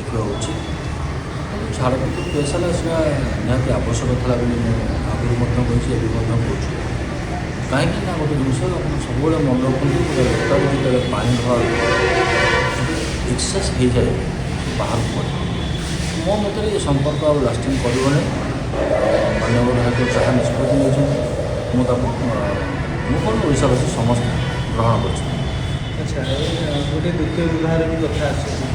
ଦେଖିବା ଉଚିତ। ଛାଡ଼ପତ୍ର କେସ୍ ହେଲା, ସେଟା ନିହାତି ଆବଶ୍ୟକ ଥିଲା ବୋଲି ମୁଁ ଆଗରୁ ମଧ୍ୟ କହିଛି, ଏବେ ମଧ୍ୟ କହୁଛି। କାହିଁକି ନା ଗୋଟେ ଜିନିଷ ଆପଣ ସବୁବେଳେ ମନେ ରଖନ୍ତୁ, ଗୋଟେ ଲୋଟାରୁ ଯେତେବେଳେ ପାଣି ଢଳା ଏକ୍ସେସ୍ ହେଇଯାଏ, ସେ ବାହାରକୁ ପଡ଼େ। ମୋ ମତରେ ଏ ସମ୍ପର୍କ ଆଉ ଲାଷ୍ଟିଂ କରିବନି। ମାନ୍ୟବର ହାଇକୋର୍ଟ ଯାହା ନିଷ୍ପତ୍ତି ନେଇଛନ୍ତି, ମୁଁ ତାକୁ ମୁଁ କ'ଣ, ଓଡ଼ିଶାବାସୀ ସମସ୍ତେ ଗ୍ରହଣ କରିଛନ୍ତି। ଆଚ୍ଛା, ଗୋଟେ ଦ୍ୱିତୀୟ ବିବାହର ବି କଥା ଆସୁଛି।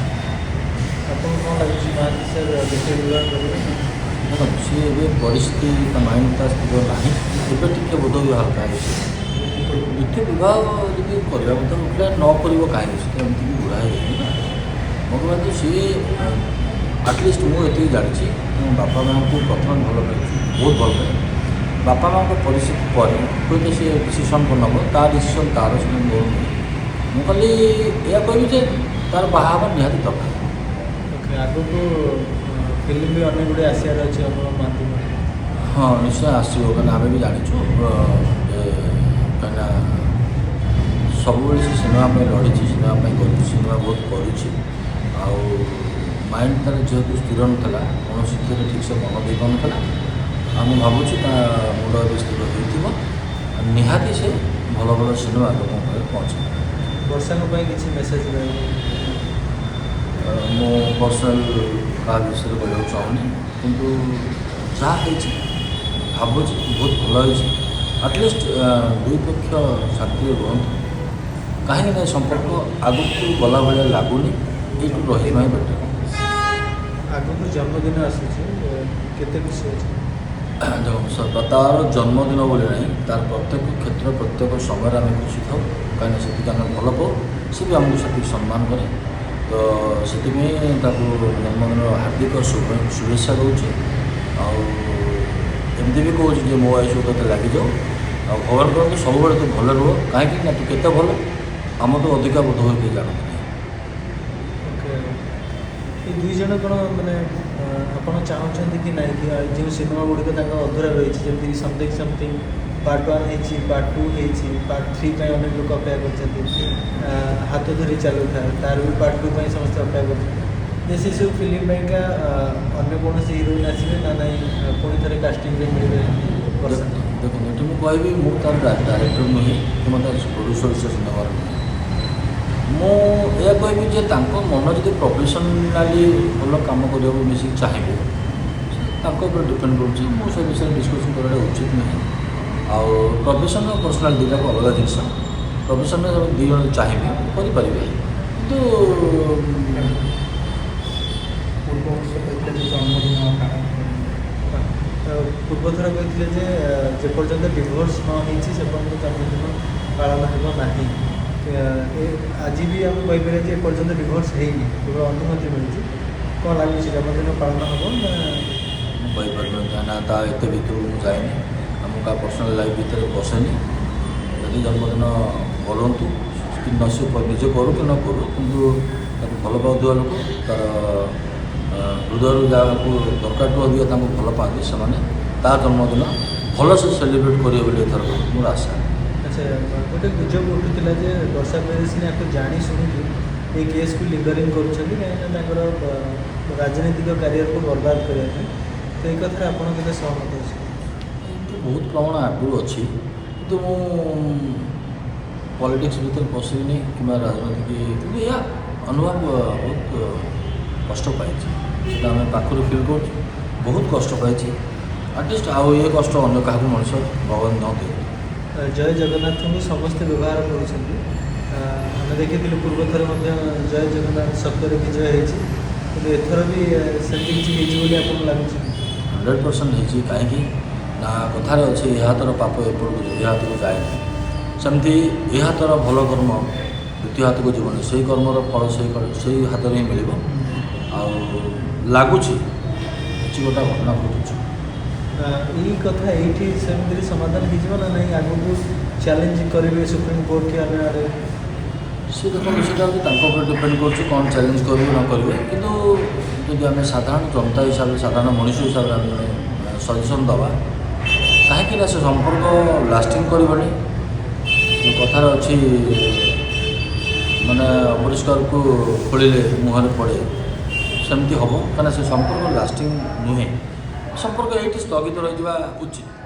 ଆପଣଙ୍କୁ କ'ଣ ଲାଗୁଛି, ମହାନ୍ତି ସାର୍ ଦ୍ୱିତୀୟ ବିବାହ କରିବେ? ଦେଖନ୍ତୁ, ସିଏ ଏବେ ପରିସ୍ଥିତି, ତା ମାଇଣ୍ଡ ତା ସ୍ଥିର ନାହିଁ। ଏବେ ଟିକେ ବୋଧ ହୁଏ ହାଲକା ହେଇଛି। ଦ୍ୱିତୀୟ ବିବାହ ଯଦି କରିବା କଥା ଉଠିଲା, ନ କରିବ କାହିଁକି? ସେ ତ ଏମିତି ବି ବୁଢ଼ା ହେଇଯାଇଛି ନା। ମୋ କହିବା ତ ସିଏ ଆଟଲିଷ୍ଟ ମୁଁ ଏତିକି ଜାଣିଛି, ମୋ ବାପା ମାଆଙ୍କୁ ପ୍ରଥମେ ଭଲ ପାଇଛି, ବହୁତ ଭଲ ପାଏ। ବାପା ମାଆଙ୍କ ପରିସ୍ଥିତି ପରେ ହୁଏତ ସିଏ ଡିସିସନ୍ ନେବ। ତା ଡିସିସନ୍ ତାର, ସେଟା ମୋର ନୁହେଁ। ମୁଁ ଖାଲି ଏହା କହିବି ଯେ ତାର ବାହା ହେବା ନିହାତି ଦରକାର। ଓକେ, ଆଗକୁ ଫିଲ୍ମ ବି ଅନେକ ଗୁଡ଼ିଏ ଆସିବାର ଅଛି ଅନୁଭବ ମହାନ୍ତିଙ୍କର। ହଁ, ନିଶ୍ଚୟ ଆସିବ। କାହିଁକିନା ଆମେ ବି ଜାଣିଛୁ ଯେ କାହିଁକିନା ସବୁବେଳେ ସେ ସିନେମା ପାଇଁ ଲଢ଼ିଛି, ସିନେମା ପାଇଁ କରିଛି, ସିନେମା ବହୁତ କରିଛି। ଆଉ ମାଇଣ୍ଡ ତାର ଯେହେତୁ ସ୍ଥିର ନଥିଲା, କୌଣସିଥିରେ ଠିକ୍ସେ ମନ ଦେଇପାରୁନଥିଲା। ଆଉ ମୁଁ ଭାବୁଛି ତା ମୁଣ୍ଡ ଏବେ ସ୍ଥିର ହେଇଥିବ ଆଉ ନିହାତି ସେ ଭଲ ଭଲ ସିନେମା ଲୋକଙ୍କ ପାଖରେ ପହଞ୍ଚିବ। ବର୍ଷାଙ୍କ ପାଇଁ କିଛି ମେସେଜ୍ ରହିବ? ମୁଁ ପର୍ସନାଲ କାହା ବିଷୟରେ କହିବାକୁ ଚାହୁଁନି, କିନ୍ତୁ ଯାହା ହେଇଛି ଭାବୁଛି ବହୁତ ଭଲ ହେଇଛି। ଆଟଲିଷ୍ଟ ଦୁଇ ପକ୍ଷ ଶାନ୍ତିରେ ରୁହନ୍ତୁ। କାହିଁକି ନା ଏ ସମ୍ପର୍କ ଆଗକୁ ଗଲା ଭଳିଆ ଲାଗୁନି, ଏଇଠୁ ରହିବା ହିଁ ବେଟର୍। ଆଗକୁ ଜନ୍ମଦିନ ଆସୁଛି, କେତେ ଖୁସି ଅଛି? ଦେଖନ୍ତୁ, ତାର ଜନ୍ମଦିନ ବୋଲି ନାହିଁ, ତାର ପ୍ରତ୍ୟେକ କ୍ଷେତ୍ର, ପ୍ରତ୍ୟେକ ସମୟରେ ଆମେ ଖୁସି ଥାଉ। କାହିଁକିନା ସେତିକି ଆମେ ଭଲ ପାଉ, ସେ ବି ଆମକୁ ସେତିକି ସମ୍ମାନ କରେ। ତ ସେଥିପାଇଁ ତାକୁ ଜନ୍ମଦିନର ହାର୍ଦ୍ଦିକ ଶୁଭେଚ୍ଛା ଦେଉଛି। ଆଉ ଏମିତି ବି କହୁଛି ଯେ ମୋ ଆୟୁଷ ତୋତେ ଲାଗିଯାଉ ଆଉ ଭଗବାନ କରନ୍ତୁ ସବୁବେଳେ ତୁ ଭଲ ରୁହ। କାହିଁକି ନା ତୁ କେତେ ଭଲ, ଆମଠୁ ଅଧିକା ବୋଧ ହୁଏ କେହି ଜାଣନ୍ତି ନାହିଁ। ଓକେ, ଏ ଦୁଇ ଜଣ କ'ଣ ମାନେ ଆପଣ ଚାହୁଁଛନ୍ତି କି ନାହିଁ କି ଯେଉଁ ସିନେମା ଗୁଡ଼ିକ ତାଙ୍କ ଅଧୁରା ରହିଛି, ଯେମିତିକି ସମଥିଙ୍ଗ ସମଥିଙ୍ଗ ପାର୍ଟ 1 ହେଇଛି, ପାର୍ଟ 2 ହେଇଛି, ପାର୍ଟ 3 ପାଇଁ ଅନେକ ଲୋକ ଅପେକ୍ଷା କରିଛନ୍ତି, ହାତ ଧରି ଚାଲୁଥାଏ, ତାର ବି ପାର୍ଟ 2 ପାଇଁ ସମସ୍ତେ ଅପେକ୍ଷା କରୁଛନ୍ତି, ଯେ ସେସବୁ ଫିଲ୍ମ ପାଇଁକା ଅନ୍ୟ କୌଣସି ହିରୋଇନ୍ ଆସିବେ ନା ନାହିଁ, ପୁଣି ଥରେ କାଷ୍ଟିଂରେ ମିଳିବେ ବର୍ଷା? ଦେଖନ୍ତୁ, ଏଠି ମୁଁ କହିବି, ମୁଁ ତାର ଡାଇରେକ୍ଟର ନୁହେଁ କିମ୍ବା ତାର ପ୍ରଡ୍ୟୁସର ସେ ସିନେମାର ନୁହେଁ। ମୁଁ ଏହା କହିବି ଯେ ତାଙ୍କ ମନ ଯଦି ପ୍ରଫେସନାଲି ଭଲ କାମ କରିବାକୁ ମିଶିକି ଚାହିଁବେ, ସେ ତାଙ୍କ ଉପରେ ଡିପେଣ୍ଡ କରୁଛି। ମୁଁ ସେ ବିଷୟରେ ଡିସ୍କସନ୍ କରିବାଟା ଉଚିତ ନୁହେଁ। ଆଉ ପ୍ରଫେସନ୍ ଆଉ ପର୍ସନାଲ୍ ଦୁଇଟାକ ଅଲଗା ଜିନିଷ। ପ୍ରଫେସନରେ ଦୁଇ ଜଣ ଚାହିଁବେ କରିପାରିବେ, କିନ୍ତୁ ପୂର୍ବ ବର୍ଷ କହିଥିଲେ ଯେ ଜନ୍ମଦିନ ପାଳନ କରିବେ। ପୂର୍ବଥର କହିଥିଲେ ଯେ ଯେପର୍ଯ୍ୟନ୍ତ ଡିଭୋର୍ସ ନ ହେଇଛି ସେପର୍ଯ୍ୟନ୍ତ ଜନ୍ମଦିନ ପାଳନ ହେବ ନାହିଁ। ଆଜି ବି ଆମେ କହିପାରିବା ଯେ ଏପର୍ଯ୍ୟନ୍ତ ଡିଭୋର୍ସ ହେଇନି, କେବଳ ଅନୁମତି ମିଳିଛି। କ'ଣ ଲାଗୁଛି, ଜନ୍ମଦିନ ପାଳନ ହେବ ନା? ମୁଁ କହିପାରିବିନି, କାହିଁକିନା ତା ଏତେ ଭିତରକୁ ମୁଁ ଯାଏନି ଆଉ ମୁଁ କାହା ପର୍ସନାଲ୍ ଲାଇଫ୍ ଭିତରେ ପଶେନି। ଯଦି ଜନ୍ମଦିନ କରନ୍ତୁ କି ନ, ସେ ନିଜେ କରୁ କି ନ କରୁ, କିନ୍ତୁ ତାକୁ ଭଲ ପାଉଥିବା ଲୋକ, ତାର ହୃଦୟରୁ ଯାହାକୁ ଦରକାରଠୁ ଅଧିକ ତାଙ୍କୁ ଭଲ ପାଆନ୍ତି, ସେମାନେ ତା ଜନ୍ମଦିନ ଭଲସେ ସେଲିବ୍ରେଟ୍ କରିବେ ବୋଲି ଏଥର ମୋର ଆଶା। ଆଚ୍ଛା, ଗୋଟେ ଗୁଜବ ଉଠୁଥିଲା ଯେ ବର୍ଷା ପ୍ରିୟଦର୍ଶିନୀ ଆକୁ ଜାଣି ଶୁଣିକି ଏଇ କେସ୍କୁ ଲିଙ୍ଗରିଂ କରୁଛନ୍ତି, କାହିଁକିନା ତାଙ୍କର ରାଜନୈତିକ କ୍ୟାରିୟରକୁ ବର୍ବାଦ କରିବା ପାଇଁ। ତ ଏଇ କଥାରେ ଆପଣ କେତେ ସହମତ ଅଛନ୍ତି? ଏମିତି ବହୁତ ପ୍ରମାଣ ଆଗରୁ ଅଛି, କିନ୍ତୁ ମୁଁ ପଲିଟିକ୍ସ ଭିତରେ ପଶିବିନି କିମ୍ବା ରାଜନୀତି। କିନ୍ତୁ ଏହା ଅନୁଭବ ବହୁତ କଷ୍ଟ ପାଇଛି, ସେଟା ଆମେ ପାଖରୁ ଫିଲ୍ କରୁଛୁ। ବହୁତ କଷ୍ଟ ପାଇଛି। ଆଟଲିଷ୍ଟ ଆଉ ଏ କଷ୍ଟ ଅନ୍ୟ କାହାକୁ ମଣିଷ ଭଗବାନ ନ ଦିଅନ୍ତୁ। ଜୟ ଜଗନ୍ନାଥଙ୍କୁ ସମସ୍ତେ ବ୍ୟବହାର କରୁଛନ୍ତି। ଆମେ ଦେଖିଥିଲୁ ପୂର୍ବଥର ମଧ୍ୟ ଜୟ ଜଗନ୍ନାଥ ଶବ୍ଦରେ ବିଜୟ ହେଇଛି। କିନ୍ତୁ ଏଥର ବି ସେମିତି କିଛି ହେଇଛି ବୋଲି ଆପଣଙ୍କୁ ଲାଗୁଛି? 100% ହେଇଛି। କାହିଁକି ନା କଥାରେ ଅଛି, ଏ ହାତର ପାପ ଏପଟକୁ ଏ ହାତକୁ ଯାଏନି। ସେମିତି ଏ ହାତର ଭଲ କର୍ମ ଦ୍ୱିତୀୟ ହାତକୁ ଯିବନି। ସେଇ କର୍ମର ଫଳ ସେଇ ହାତରେ ହିଁ ମିଳିବ। ଆଉ ଲାଗୁଛି କିଛି ଗୋଟା ଘଟଣା ଘଟୁଛି। ଏଇ କଥା ଏଇଠି ସେମିତିରେ ସମାଧାନ ହେଇଯିବ ନା ନାହିଁ, ଆଗକୁ ଚ୍ୟାଲେଞ୍ଜ କରିବେ ସୁପ୍ରିମକୋର୍ଟ କି ଅନ୍ୟ ଆଡ଼େ? ସେ ଦେଖନ୍ତୁ, ସେଇଟା ହେଉଛି ତାଙ୍କ ଉପରେ ଡିପେଣ୍ଡ କରୁଛି, କ'ଣ ଚ୍ୟାଲେଞ୍ଜ କରିବେ ନ କରିବେ। କିନ୍ତୁ ଯଦି ଆମେ ସାଧାରଣ ଜନତା ହିସାବରେ, ସାଧାରଣ ମଣିଷ ହିସାବରେ ଆମେ ଜଣେ ସଜେସନ୍ ଦେବା, କାହିଁକି ନା ସେ ସମ୍ପର୍କ ଲାଷ୍ଟିଂ କରିବନି। ଯେଉଁ କଥାରେ ଅଛି, ମାନେ ଅପରିଷ୍କାରକୁ ଖୋଳିଲେ ମୁହଁରେ ପଡ଼େ, ସେମିତି। ସେମିତି ହେବ, କାହିଁକିନା ସେ ସମ୍ପର୍କ ଲାଷ୍ଟିଂ ନୁହେଁ। ସମ୍ପର୍କ ଏଇଠି ସ୍ଥଗିତ ରହିଯିବା ଉଚିତ।